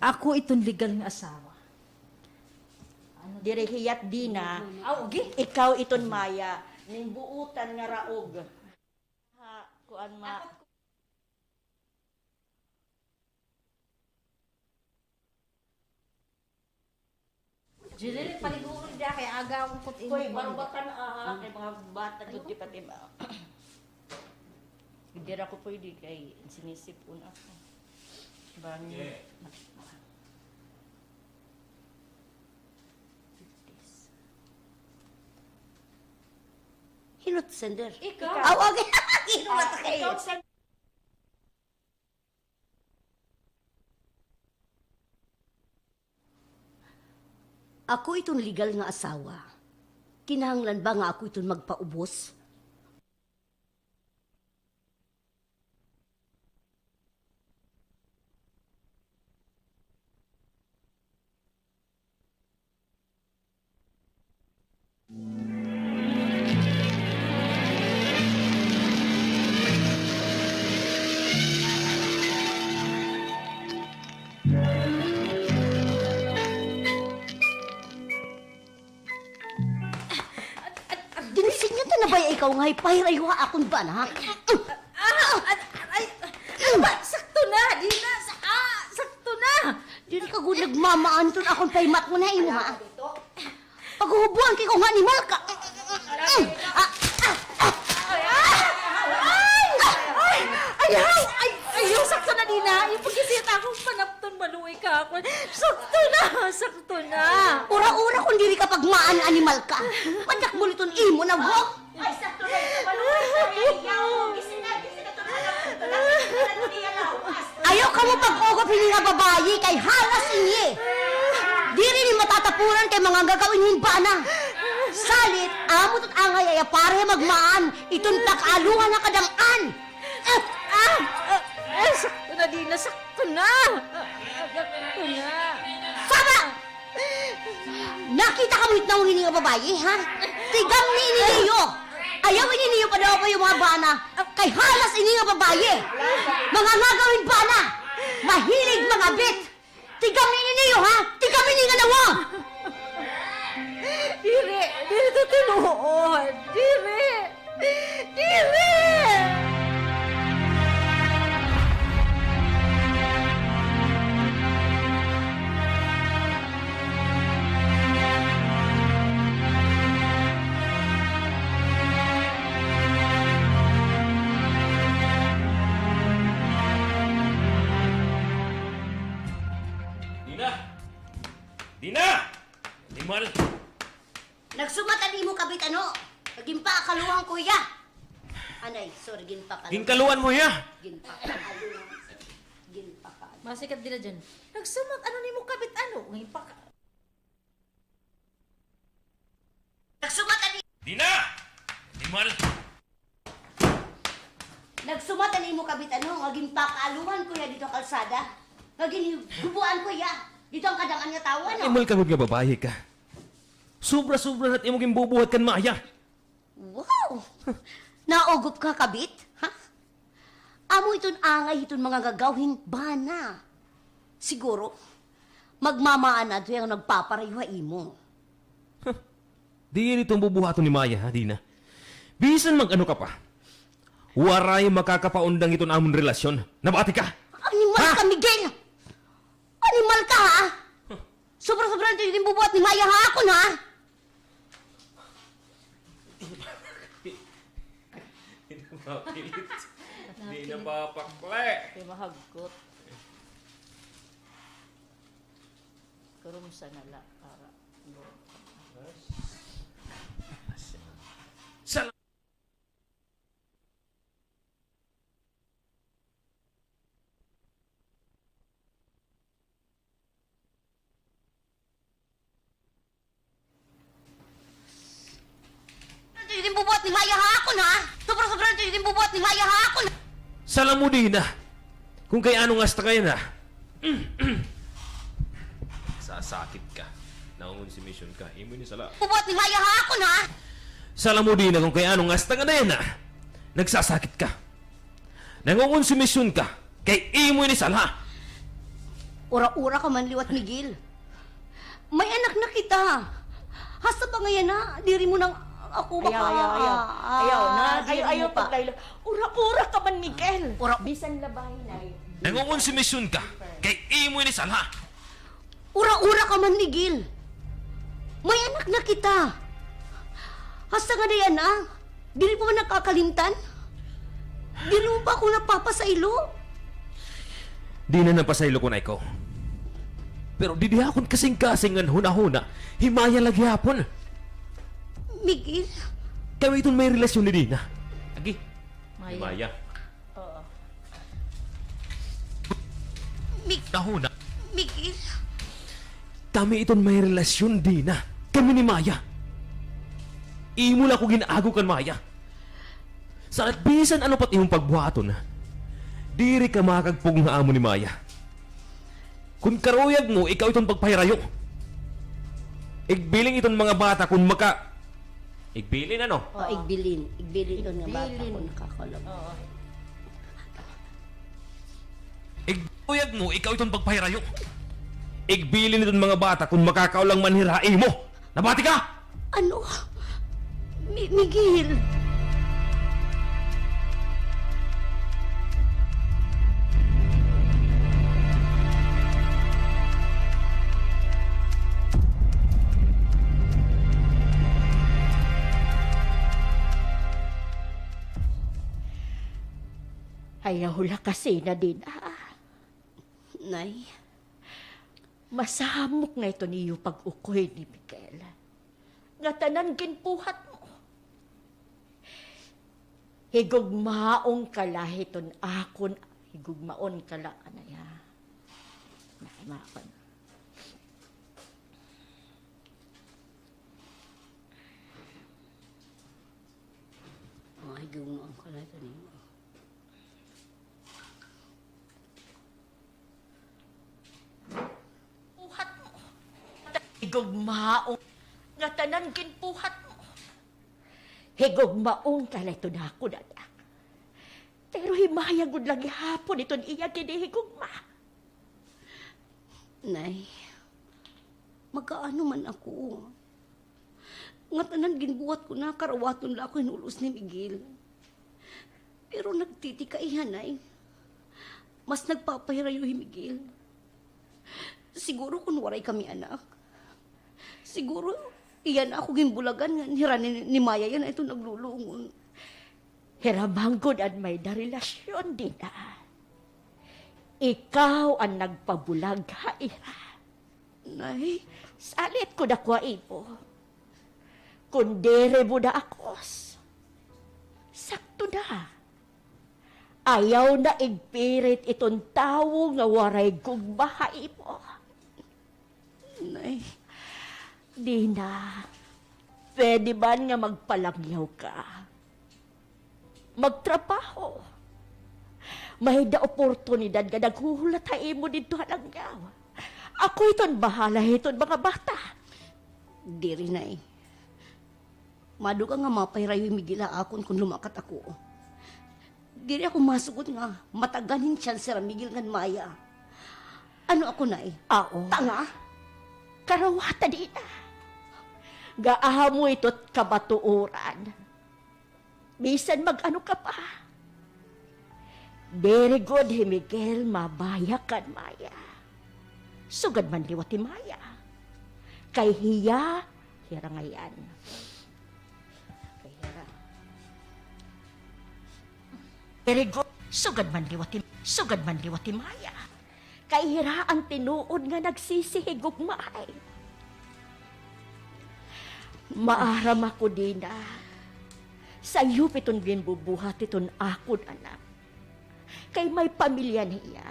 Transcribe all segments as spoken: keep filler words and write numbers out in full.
Ako iton legal nga asawa. Diri hiya it Dina. Aw, okay. Ikaw iton Maya. Ning buotan nga raog. Ha, kuan ma- Julie, paliguron dida kay agawon ko it imo. Hoy, barubatan, ah, kay mga bata gud ti pati ma-, diri ako pwede kay sinisip-on ako. Bangin. Hino it sender? Ikaw. Aw, okay. Hino na ta kay? Ako iton legal nga asawa. Kinahanglan ba nga ako iton magpaubos? Dinsinyata na baya ikaw nga hipahirayo ha akon bana, ha? Ah, ah, ay, ay, ay, sakto na, Dina, sa, ah, sakto na. Diri ka gud nagmamaan iton akon pahimatngon ha imo, ha? Paghuhubuan ka ikaw nga animal ka. Ah, ah, ah. Ay, ay, ay, ay, ay, sakto na, Dina. Ipagkisita akon panapton, maluoy ka ako. Sakto na, sakto na. Ura-ura kon diri ka pagmaan, animal ka. Madakmol iton imo na buhok. Ay, sakto na ito, maluoy ka, ay, yaw. Gising na, gising na, tulog na, tulog na, tulog na, tulog na, tulog na. Ayaw kamo pag-ugop hini nga babaye kay halas ini. Diri ini matatapuran kay mga gagawin hin bana. Salit, amo ito't angay aya para hiya magmaan iton pakaaluhan ha kadam-an. Ah! Ah! Ah! Sakto na, Dina, sakto na! Ah, sakto na! Sama! Nakita kamo hit nawong hini nga babaye, ha? Tigamni ini niyo! Ayaw ini niyo padawapayo mga bana, kay halas ini nga babaye! Mangangagaw hin bana! Mahilig mangabit! Tigamni ini niyo, ha? Tigamni ini nga nawong! Diri, diri ito tinuod! Diri! Diri! Dina! Dina! Animal! Nagsumat an imo kabit, ano? Ginpakaluhan ko hiya. Anay, sorry, ginpakaluhan. Ginkaluhan mo hiya? Ginpakaluhan. Ginpakaluhan. Masikat dira dyan. Nagsumat, ano nimo kabit, ano? Ginpaka-, nagsumat an i- Dina! Animal! Nagsumat an imo kabit, ano, nga ginpakaaluhan ko hiya didto ha kalsada. Nga gingubuan ko hiya didto han kadam-an nga tawo, ano? Animal ka gud nga babaye ka. Sobra-sobra na it imo ginbubuhat kan Maya. Wow! Naugop ka, kabit? Ha? Amo iton angay hiton mga gagawhin bana. Siguro, magmamaan na adto hiya nga nagpaparayo ha imo. Huh. Diri iton bubuhaton ni Maya, ha, Dina? Bisan mag-ano ka pa, waray makakapaundang iton amon relasyon. Nabati ka? Animal ka, Miguel! Animal ka, ha? Sobra-sobra na ito ginbubuhat ni Maya ha akon, ha? Di na mapilit. Di na mapakli. Di mahagkot. Kurumsa na la para. Sa Ito yung bubuhat ni Maya ha akon, ha? Sobra-sobra na ito yung bubuhat ni Maya ha akon. Sala mo, Dina. Kung kay ano nga hasta kaya na. Sasakit ka. Nangongonsumisyon ka. Imo ini sala. Bubuhat ni Maya ha akon, ha? Sala mo, Dina, kung kay ano nga hasta kaya na. Nagsasakit ka. Nangongonsumisyon ka. Kay imo ini sala. Ura-ura ka man liwat, Miguel. May anak na kita. Hasta pa ngay-an na, diri mo na ako maka- Ayaw, ayaw, ayaw. Ayaw na, diri mo pa. Ayaw, ayaw paglaylo. Ura-ura ka man, Miguel. Ura- Bisan labahin ay. Nangungonsumisyon ka, kay imo ini salha. Ura-ura ka man, Miguel. May anak na kita. Hasta ngada yana, diri pa man nakakalimtan? Diri mo pa ako napapasaylo? Dina, napasaylo ko na ikaw. Pero didi ha akon kasingkasing ngan hunahuna, hi Maya la gihapon. Miguel. Kami iton may relasyon ni Dina. Agi. Hi Maya. Maya. Oo. Mig- Nahuna. Miguel. Kami iton may relasyon, Dina. Kami ni Maya. Imo la ako gin-ago kan Maya. Sa bisan ano pa it imong pagbuhaton, diri ka makakagpugong ha amo ni Maya. Kon karuyag mo, ikaw iton pagpahirayo. Igbilin iton mga bata kon maka- Igbilin, ano? O, igbilin. Igbilin iton nga bata kon makakaulaw. Oo. Igbilin. Karuyag mo, ikaw iton pagpahirayo. Igbilin iton mga bata kon makakaulaw man hira ha imo. Nabati ka? Ano? Mi-, Miguel. Ayaw la kasi na, Dina. Nay. Masamok nga iton iyo pag-ukoy ni Miguel. Ngatanan ginbuhat mo. Higugmaon ka la hiton akon, higugmaon ka la, anay, ha? Nakamakan. Mga higugmaon ka la hiton iyo. Buhat mo. Higugmaon. Ngatanan ginbuhat mo. Higugmaon ka la hiton akon anak. Pero hi Maya gud la gihapon iton iya ginhihigugma. Nay, mag-aano man ako? Ngatanan ginbuhat ko na, karawaton la ako hin ulos ni Miguel. Pero nagtitikaihan, Nay. Mas nagpapahirayo hi Miguel. Siguro kon waray kami anak, siguro iya na ako ginbulagan ngan hira ni, ni Maya yana iton naglulungon. Hira man gud an may-ada relasyon, Dina. Ikaw an nagpabulag ha ira. Nay. Salit ko na ha imo. Kon diri mo naakos, sakto na. Ayaw na igpirit iton tawo nga waray gugma ha imo. Nay. Dina, pwede man nga magpalangyaw ka. Magtrabaho. May-ada oportunidad nga naghuhulat ha imo didto ha langyaw. Ako iton bahala hiton mga bata. Diri, Nay. Madugang nga mapahirayo hi Miguel ha akon kon lumakat ako. Diri ako masugot nga matagan hin tsanse hira Miguel ngan Maya. Ano ako, Nay? Aw. Tanga? Karawata, Dina. Gaamo ito it kamatuoran. Bisan mag-ano ka pa. Diri gud hi Miguel mabaya kan Maya. Sugad man liwat hi Maya. Kay hiya, hira ngay-an. Kay hira. Diri gud, sugad man liwat hi, sugad man liwat hi Maya. Kay hira an tinuod nga nagsisihigugmaay. Maaram ako, Dina. Sayo pa iton ginbubuhat hiton akon anak. Kay may pamilya na hiya.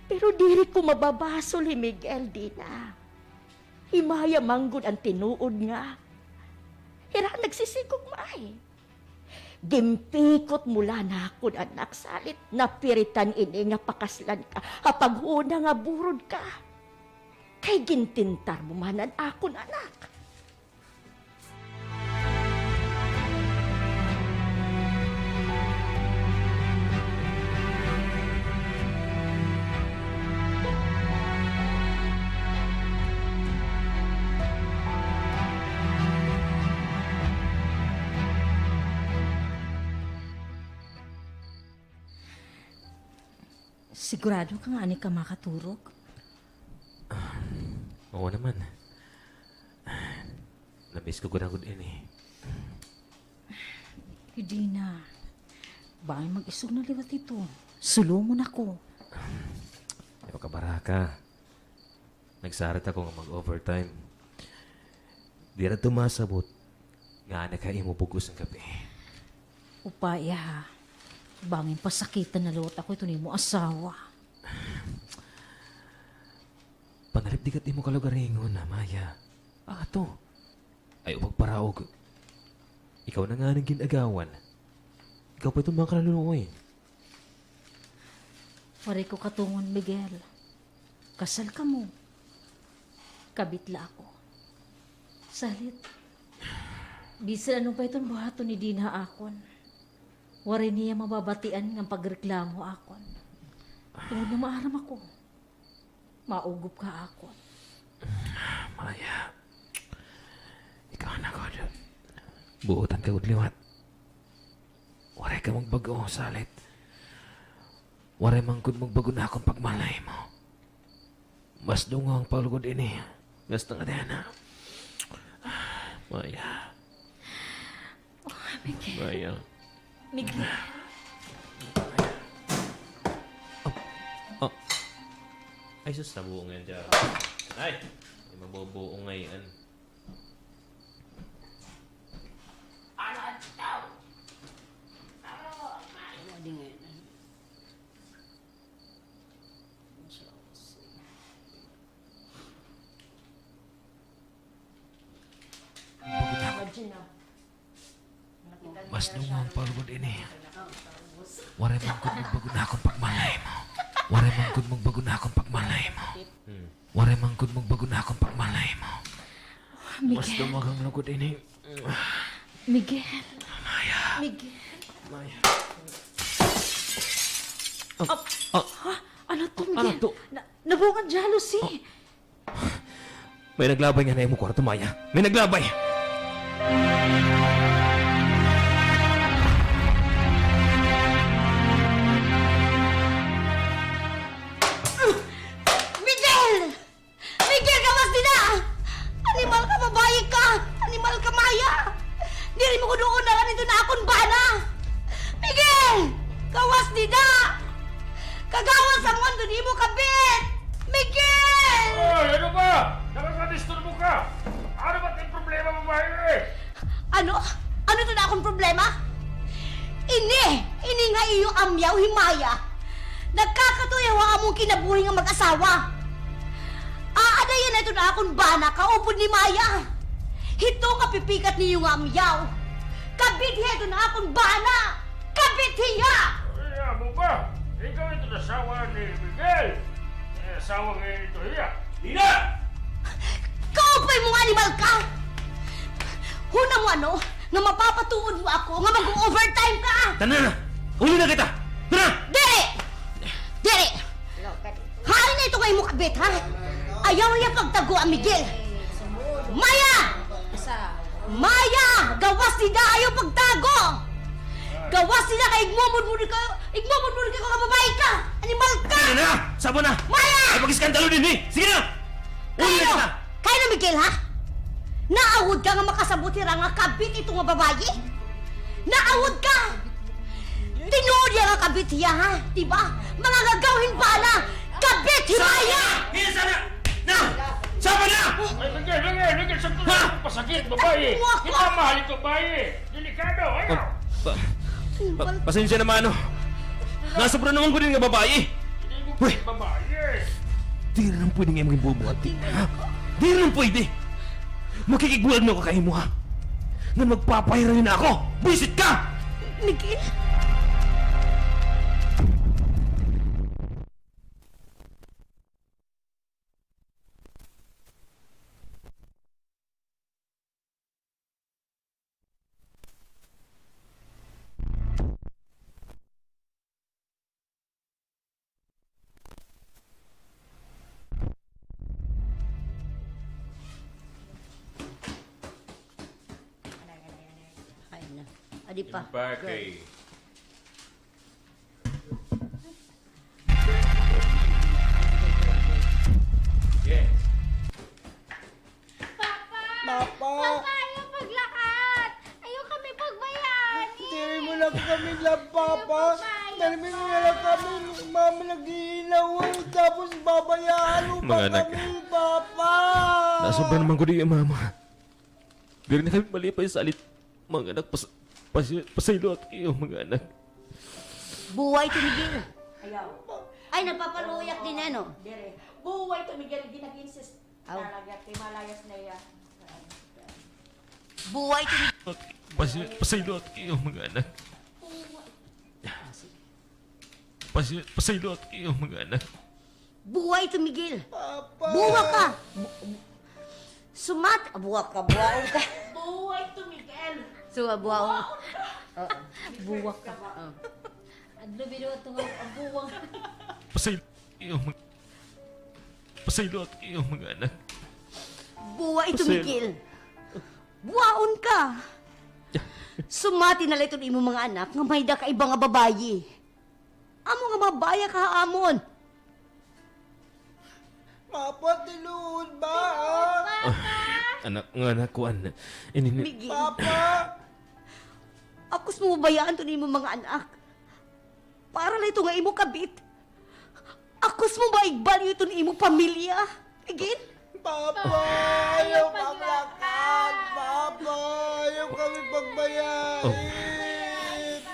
Pero diri ko mababasol hi Miguel, Dina. Hi Maya man gud an tinuod nga hira nagsisigugmaay. Ginpikot mo la an akon anak, salit napiritan ini nga pakaslan ka ha paghuna nga burod ka. Kay gintintar mo man an akon anak. Sigurado ka nga ani ka makaturog? Ah, oo naman. Na-miss ko gud na gud ini. Didi na. Bangin mag-isog na liwat ito. Sulungon ako. Ay, makabaraka. Nagsarit ako nga mag-overtime. Diri ito masabot nga ani ka imo bug-os nga gab-i. Upaya, ha? Bangin pasakitan na liwat ako iton imo asawa. Panalipdi ka it imo kalugaringon, Maya. Ato. Ayaw pagparaog. Ikaw na ngani an gin-agawan. Ikaw pa iton mga kaluluoy. Waray ko katungon, Miguel. Kasal kamo. Kabit la ako. Salit. Bisan ano pa iton buhaton ni Dina ha akon, waray niya mababatian nga pagreklamo ha akon. Tungod nga maaram ako, maugop ka ha akon. Maya, ikaw na gud. Buotan ka gud liwat. Waray ka magbag-o, salit. Waray man gud magbago na akon pagmahal ha imo. Mas dungaw pa lugod ini. Basta nga diyan na. Maya. Oh, Miguel. Maya. Miguel. Oh. Oh. Ay, sus, nabuo ngay-an siya. Ay, ay, mabubuo ngay-an. Ano ito? Ano? Ano di ngay-an? Mas dungaw pa lugod ini. Waray man gud magbago na akon pagmahal ha imo. Waray man gud magbago na akon pagmahal ha imo. Hmm. Waray man gud magbago na akon pagmahal ha imo. Mas Miguel. Dungaw lugod ini. Miguel. Maya. Miguel. Maya. Oh, oh. Ha? Ano to, Miguel? Ano to? Na, nabuo ka hin jealousy. Oh. May naglabay ngani ha imo kwarto, Maya. May naglabay. Miguel! Miguel, gawas dida! Animal ka, babaye ka! Animal ka, Maya! Diri mo gud uunaran iton akon bana! Miguel! Gawas dida! Kagawas amon iton imo kabit! Miguel! Oy, ano ba? Nakakadisturbo ka! Ano ba it problema mo, babaye? Ano? Ano iton akon problema? Ini, ini nga iyo amyaw hi Maya. Nagkakatuyaw ha amon kinabuhi nga mag-asawa. Aadayan na iton akon bana kaupod ni Maya. Hito nga pipikat niyo nga amyaw. Kabit hiya iton akon bana. Kabit hiya! Ay, amo ba? Ikaw iton asawa ni Miguel. May asawa ngay-an ito hiya. Dina! Kaupay mo nga animal ka! Huna mo ano, nga mapapatuod mo ako nga mag-overtime ka! Tana na! Uli na kita! Tana! Diri! Diri! Hain na ito nga imo kabit, ha? Ayaw niya pagtago, Miguel! Maya! Maya! Gawas dida, ayaw pagtago! Gawas dida kay igmumudmud ka, igmumudmud ka nga babaye ka! Animal ka! Sige na! Sabo na! Maya! Ay, pag-iskandalo dinhi! Sige na! Uli na kita! Kay ano, Miguel, ha? Naawod ka nga makasabot hira nga kabit ito nga babaye? Naawod ka! Tinuod hiya nga kabit hiya, ha? Di ba? Mga gagawhin bala! Kabit hi Maya! Saba na! Saba na! Ay, lagi, lagi, lagi, sakto na, pasakit, babaye. Kita mahal ito, babaye. Delikado, ano? Oh, pa-, pa-, pasensya na, mano. Nasobra naman ko din nga babaye. Uy! Babaye. Diri na pwede nga imo ginbubuhat, ha? Diri na pwede. Makikigbulag na ako kay imo, ha? Nga magpapahirayo na ako. Buwisit ka! Miguel. Ay, na. Adi pa. Impake. Girl. Kami la, Papa. Narinig na la kami, Mama nag-iinaway, tapos babayaan mo pa kami, Papa. Nasobra naman ko di, Mama. Diri na kami malipay salit, mga anak. Pas-, pas-, pasayloa ak ha iyo, mga anak. Buhay ito, Miguel. Ayaw. Ay, nagpapaluyak din, ano? Diri. Buhay ito, Miguel. Di nag-insist. Aw. Talaga, kay malayas na iya. Buhay ito, Miguel. Pas-, pasayloa ak ha iyo, mga anak. Buhay. Ah, sige. Pas-, pasayloa ak ha iyo, mga anak. Buhay ito, Miguel. Papa! Buwa ka! Bu-, bu-, sumat-, ah, buwa ka, buwaon ka. Buhay ito, Miguel. So, ah, buwaon. Buwaon ka. Oo. Buwa ka. Oo. Adlaw binuhat ito nga, ah, buwang. Pasayloa ak ha iyo, mga, pasayloa ak ha iyo, mga anak. Buhay ito, Miguel. Buwaon ka. Sumati na la iton imo mga anak nga may-ada ka iba nga babayi. Amo nga mabaya ka ha amon. Papa, tinuod ba, ha? Ah, anak, nga anak, kuan. Ini, ini. Miguel. Papa! Akos mo bayaan iton imo mga anak. Para la ito nga imo kabit. Akos mo ba igbal-an iton imo pamilya? Igin? Papa, ayaw paglakad. Papa, ayaw kami pagbayai. Oh.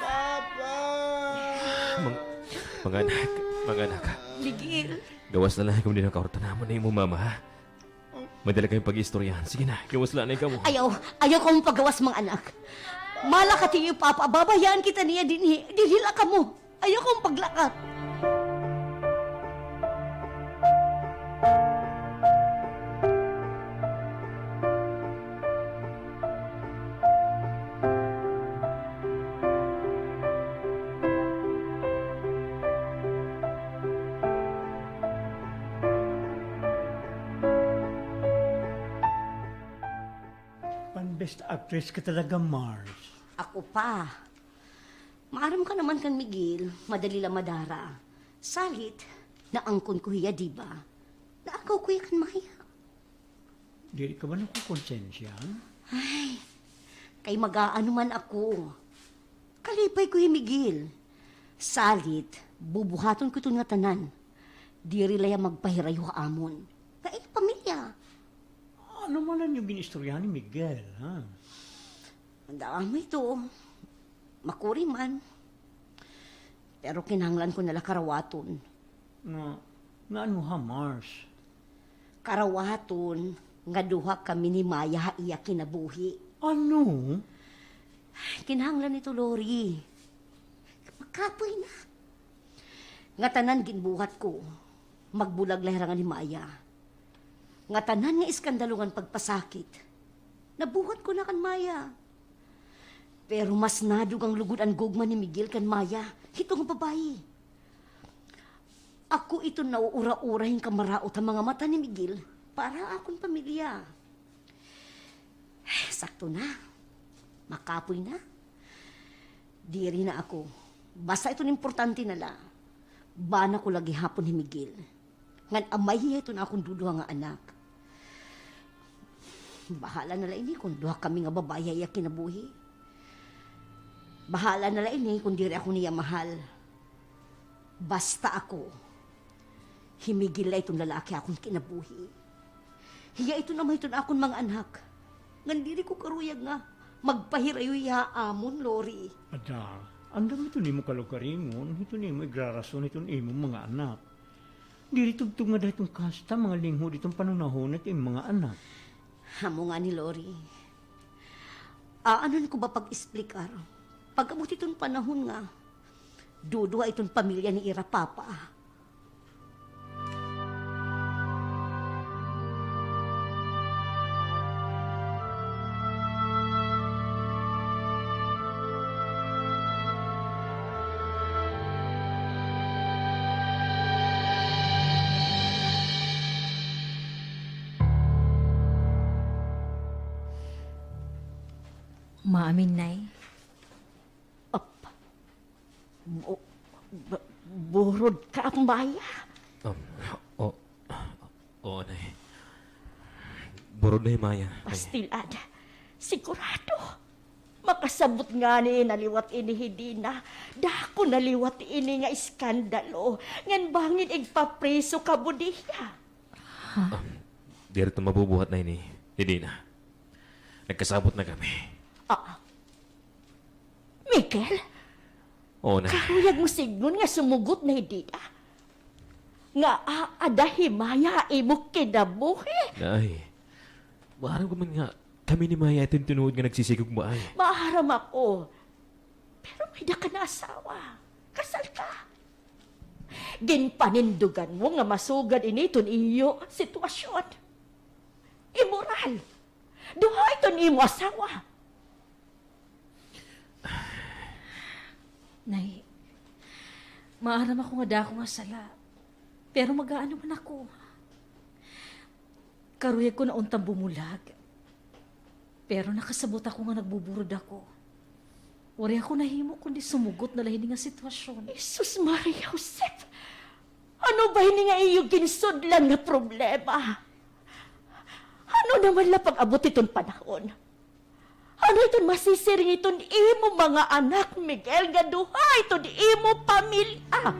Papa. Mang-, mga anak, mga anak. Miguel. Gawas na la kamo dinhi ha kwarto namon ha imo mama, ha? May-ada la kami pag-istoryahan. Sige na, gawas la anay kamo. Ayaw, ayaw kamo paggawas, mga anak. Mala ka ha iyo papa, babayaan kita niya dinhi, dinhi la kamo. Ayaw kamo paglakat. Pan-best actress ka talaga, Mars. Ako pa. Maaram ka naman kan Miguel, madali la madara. Salit, naangkon ko hiya, di ba? Naagaw ko hiya kan Maya. Diri ka ba nakukonsensya? Ay, kay mag-aano man ako. Kalipay ko hi Miguel. Salit, bubuhaton ko iton ngatanan. Diri la hiya magpahirayo ha amon. Kay pamilya. Ano man an iyo gin-istoryahan ni Miguel, ha? Damo ito. Makuri man. Pero kinahanglan ko na la karawaton. Nga, nga ano ha, Mars? Karawaton nga duha kami ni Maya ha iya kinabuhi. Ano? Kinahanglan ito, Lori. Makapoy na. Ngatanan ginbuhat ko, magbulag la hira ngan hi Maya. Ngatanan nga iskandalo ngan pagpasakit, nabuhat ko na kan Maya. Pero mas nadugay lugod an gugma ni Miguel kan Maya, hito nga babayi. Ako iton nauura-ura hin kamaraot ha mga mata ni Miguel para ha akon pamilya. Sakto na. Makapoy na. Diri na ako. Basta iton importante na la. Bana ko la gihapon hi Miguel. Ngan amay hiya iton akon duduha nga anak. Bahala na la ini kon duha kami nga babayi ha iya kinabuhi. Bahala na la ini kon diri ako niya mahal. Basta ako, hi Miguel la iton lalaki ha akon kinabuhi. Hiya iton ama hiton akon mga anak. Ngan diri ko karuyag nga magpahirayo hiya ha amon, Lori. Ada, andam iton imo kalugaringon, hiton imo igrarason hiton imo mga anak. Diri tubtob nga ada hiton kasta, mga linghod hiton panhunahuna hiton imo mga anak. Amo ngani, Lori. Aanon ko ba pag-eksplikar? Pag-abot hiton panahon nga duduha iton pamilya ni ira papa. Maamin, Nay. Ap-, bu-, bu-, burod ka, Maya? Um, o-, oo, Nay. Burod na hi Maya, Nay. Pastilada. Sigurado. Makasabot ngani na liwat ini hi Dina. Dako na liwat ini nga iskandalo. Ngan bangin igpapriso kamo diha. Ah, diri ito mabubuhat na ini hi Dina. Nagkasabot na kami. Ah. Miguel? Oo na. Karuyag mo sidngon nga sumugot na hi Dina? Nga aada hi Maya ha imo kinabuhi? Nay, maaram ka man nga kami ni Maya iton tinuod nga nagsisigugma, ay. Maaram ako. Pero may-ada ka na asawa. Kasal ka. Ginpanindugan mo nga masugad ini iton iyo sitwasyon. Imoral. Duha iton imo asawa. Nay, maaram ako nga dako nga sala. Pero mag-aano man ako? Karuyag ko na untang bumulag. Pero nakasabot ako nga nagbuburod ako. Waray ako nahimo kundi sumugot na la hini nga sitwasyon. Jesus Maria Joseph! Ano ba hini nga iyo ginsudlan nga problema? Ano naman la pag-abot hiton panahon? Ano iton masisiring hiton imo mga anak, Miguel, nga duha iton imo pamilya?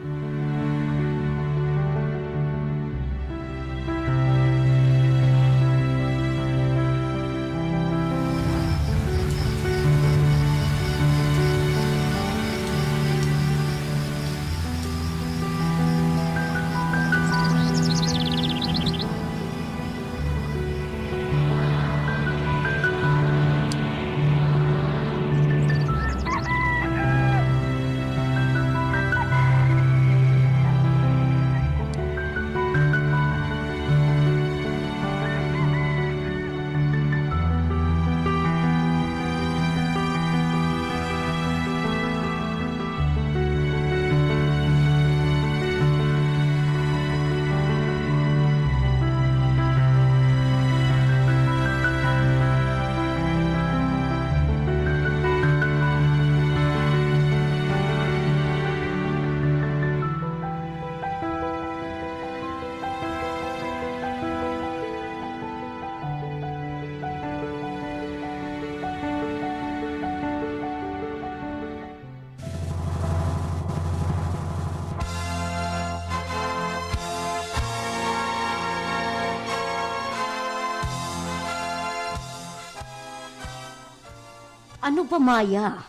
Ano ba, Maya?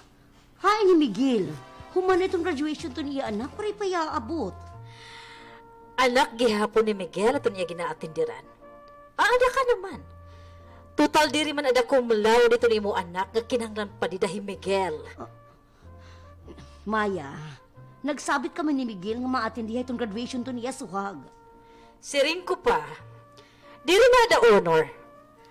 Hain hi Miguel? Human na iton graduation iton iya anak, waray pa hiya aabot. Anak gihapon ni Miguel iton iya ginaatenderan. Aada ka naman. Total diri man aada cum laude iton imo anak nga kinahanglan pa dida hi Miguel. Ah, Maya, nagsabit kami ni Miguel nga ma-attend hiya iton graduation iton iya suhag. Siring ko pa, diri na aada honor.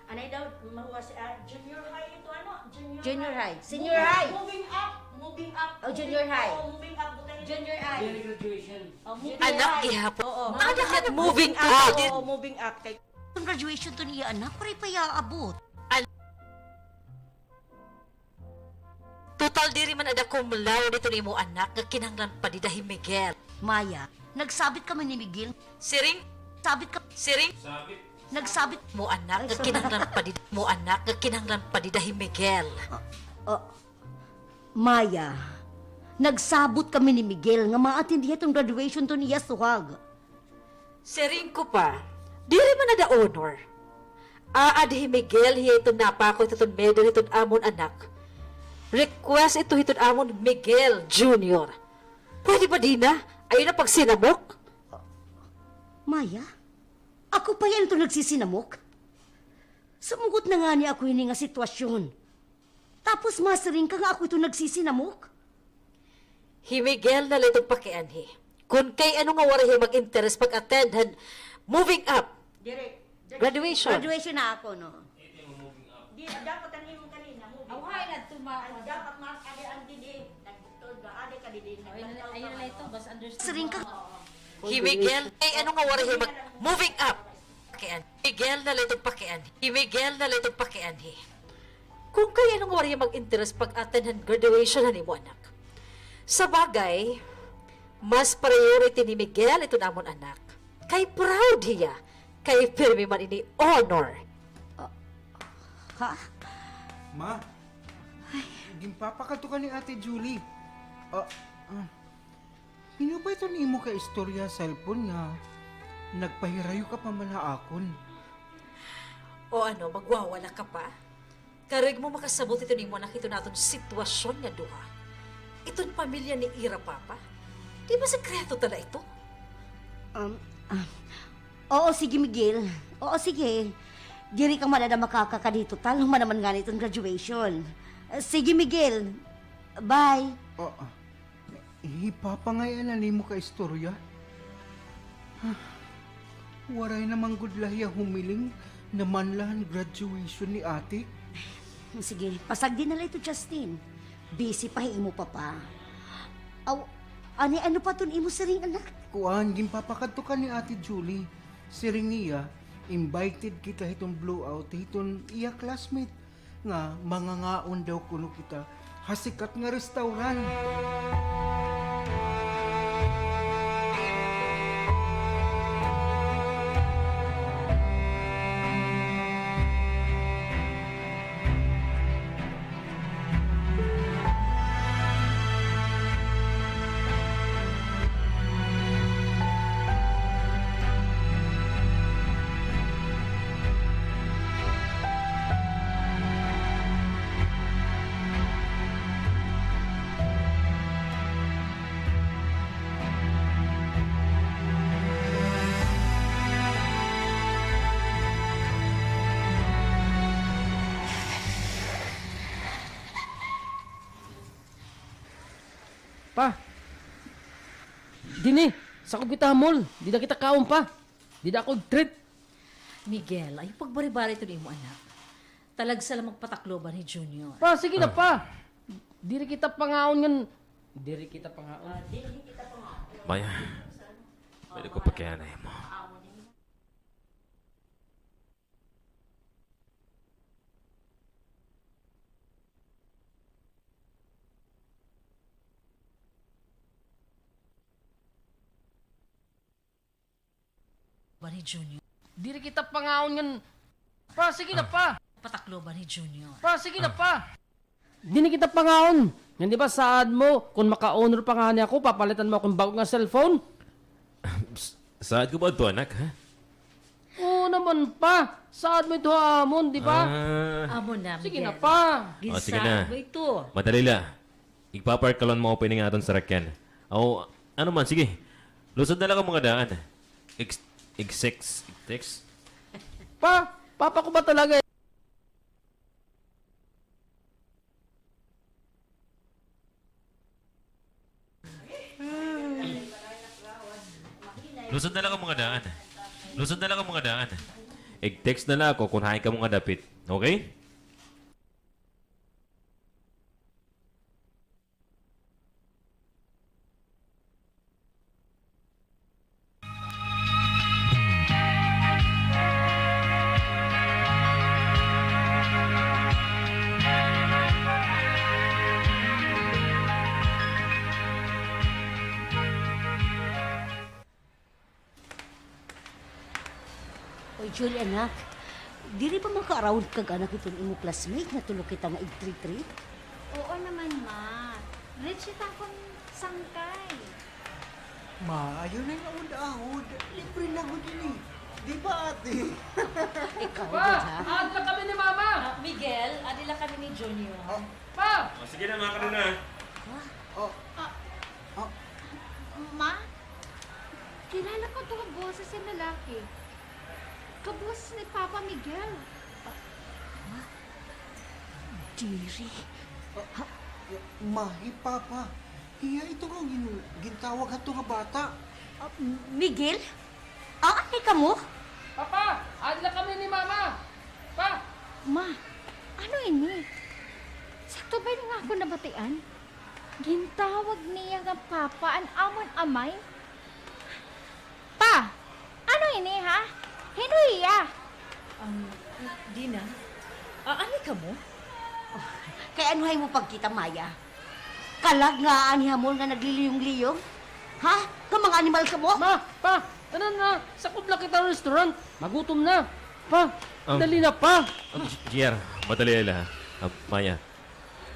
Anay daw, mahuwas, ah, junior high ito, ano? Junior high. Junior high. Senior high. Moving up, moving up. Oh, junior high. Oh, moving up, butang ito. Junior high. Yearly graduation. Oh, moving high. Anak gihapon. Oo. Anak, moving up. Moving up. Oo, moving up. Kay iton graduation iton iya anak, waray pa hiya aabot. Total diri man aada cum laude iton imo anak nga kinahanglan pa dida hi Miguel. Maya, nagsabit kami ni Miguel. Siring. Sabit ka. Siring. Nagsabit mo anak nga kinahanglan pa dida, mo anak nga kinahanglan pa dida hi Miguel. Ah, ah, Maya, nagsabot kami ni Miguel nga ma-attend hiya iton graduation iton iya suhag. Siring ko pa, diri man aada honor. Aada hi Miguel hiya iton napako hiton medal hiton amon anak. Request ito hiton amon Miguel Junior. Pwede ba diri na? Ayaw na pagsinamok. Maya, ako pa hiya iton nagsisinamok? Sumugot na ngani ako hini nga sitwasyon. Tapos masiring ka nga ako iton nagsisinamok? Hi Miguel na la iton pakianhi. Kon kay ano nga waray hiya mag-interes pag-attend han moving up. Diri, diri. Graduation. Graduation na ako, no? Di, dapat an imo kanina, moving up. Aw, hay na tuma-. An dapat mas adi an didi. Nagtod ka, adi ka didi. Ayun na, ayun na la ito, bas understand. Siring ka. Oo. Hi Miguel, kay ano nga waray hiya mag-, moving up. Pakian. Miguel na la iton pakianhi. Hi Miguel na la iton pakianhi. Kon kay ano nga waray hiya mag-interes pag-attend han graduation han imo anak. Sa bagay, mas priority ni Miguel iton amon anak. Kay proud hiya, kay pirmi man ini honor. Ah, ha? Ma? Ay. Ginpapakadto ka ni Ate Julie. Ah, ah. Hin-o ba iton imo kaistorya ha cellphone nga nagpahirayo ka pa man ha akon? O ano, magwawala ka pa? Karuyag mo makasabot iton imo anak hiton aton sitwasyon nga duha? Iton pamilya ni ira papa? Di ba sekreto ta la ito? Um, ah, oo, sige, Miguel. Oo, sige. Diri ka madada makakakadto, tal, human naman ngani iton graduation. Ah, sige, Miguel. Bye. Oo. Hi Papa ngay-an an imo kaistorya? Waray naman gud la hiya humiling naman la han graduation ni Ate. Sige, pasagdi na la ito, Justin. Busy pa hi imo papa. Aw, ani, ano pa iton imo siring, anak? Kuan, ginpapakadto ka ni Ate Julie. Siring niya, invited kita hiton blowout hiton iya classmate. Nga mangangaon daw kuno kita ha sikat nga restaurant. Pa! Dinhi, sakob kita ha mall. Dida kita kaon, Pa. Dida ako treat. Miguel, ayaw pagbaribari iton imo anak. Talagsa la magpatakloban hi Junior. Pa, sige na, Pa. Diri kita pangaon ngan, diri kita pangaon. Maya, pwede ko pakiana imo? Ba ni Junior? Diri kita pangaon ngan, Pa, sige na, Pa. Patakloban ni Junior. Pa, sige na, Pa. Diri kita pangaon. Ngan di ba saad mo, kon maka-honor pa ngani ako, papalitan mo akon bag-o nga cellphone? Saad ko ba adto, anak, ha? Oo naman, Pa. Saad mo ito ha amon, di ba? Ah. Amo na, Miguel. Sige na, Pa. O, sige na. Ginsaad mo ito. Madali la. Igpa-park ka la ha maupay nga aton sarakyan. Aw, ano man, sige. Lusod na la kamo ngada. Ex-, ex-, ex-, text? Pa, papa ko ba talaga? Lusod na la kamo ngada. Lusod na la kamo ngada. Ig-text na la ako kon hain kamo nga dapit. Okay? Oy, Julie, anak, diri ba maka-around kag anak iton imo classmate nga tulo kita nga ig-treat-treat? Oo naman, ma. Rich it akon sangkay. Ma, ayaw na nga ahod-ahod. Libre na gud ini. Di ba, ate? Ikaw gud, ha? Adi la kami ni Mama. Ah, Miguel, adi la kami ni Junior. Ah. Pa! O, sige na, mga kanina. Ah. Oh. Ah. Oh. Ma? Kilala ko ito nga boses nga lalaki. Kaboses ni Papa Miguel. Ah, diri. Ah, ha? Ma, hi Papa. Hiya ito nga gin-, gintawag hadto nga bata. Ah, Miguel? Ah, adi kamo? Papa, adi la kami ni Mama. Pa! Ma, ano ini? Sakto ba ini nga akon nabatian? Gintawag niya nga papa an amon amay? Pa! Ano ini, ha? Hin-o hiya? Um, Dina, aani kamo? Oh, kay ano hay mo pagkita, Maya? Kalag nga aani ha mall nga nagliliyong-liyong? Ha? Nga mga animal kamo? Ma! Pa! Tana na! Sakob la kita ha restaurant! Magutom na! Pa! Um, dali na, Pa! Um, J-, J R, madali la, ha? Um, Maya,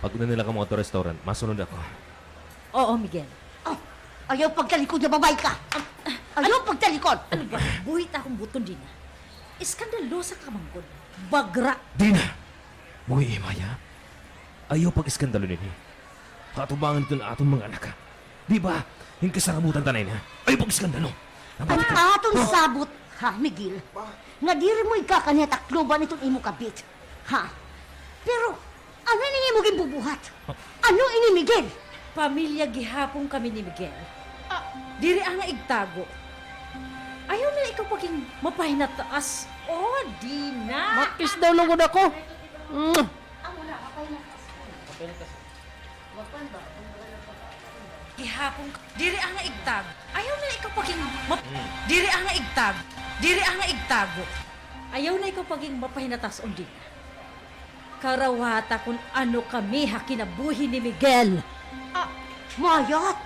Pag-una na la kamo ngadto ha restaurant, masunod ako. Oo, Miguel. Oh, ayaw pagtalikod nga babaye ka. Ayaw pagtalikod. Ano ba? Buhi it akon buton dinha. Eskandalosa ka man gud. Bagra. Dina! Buhi, Maya. Ayaw pag-eskandalo dinhi. Atubangan ito na aton mga anak, ha? Di ba? Hin kasarabutan ta na ini, ha? Ayaw pag-eskandalo. An aton sabot, ha, Miguel? Nga diri mo igkakaniya takloban iton imo kabit. Ha? Pero, ano ini imo ginbubuhat? Ano ini, Miguel? Pamilya gihapon kami ni Miguel. Ah, diri nga igtago. Ayaw na ikaw paging mapahinataas. Oh, Dina. Makis daw lugod ako. Mm. Gihapon ka, diri nga igtago. Ayaw na ikaw paging map-, diri nga igtago. Diri nga igtago. Ayaw na ikaw paging mapahinataas, Dina. Karawata kon ano kami ha kinabuhi ni Miguel. Ah, Mayat!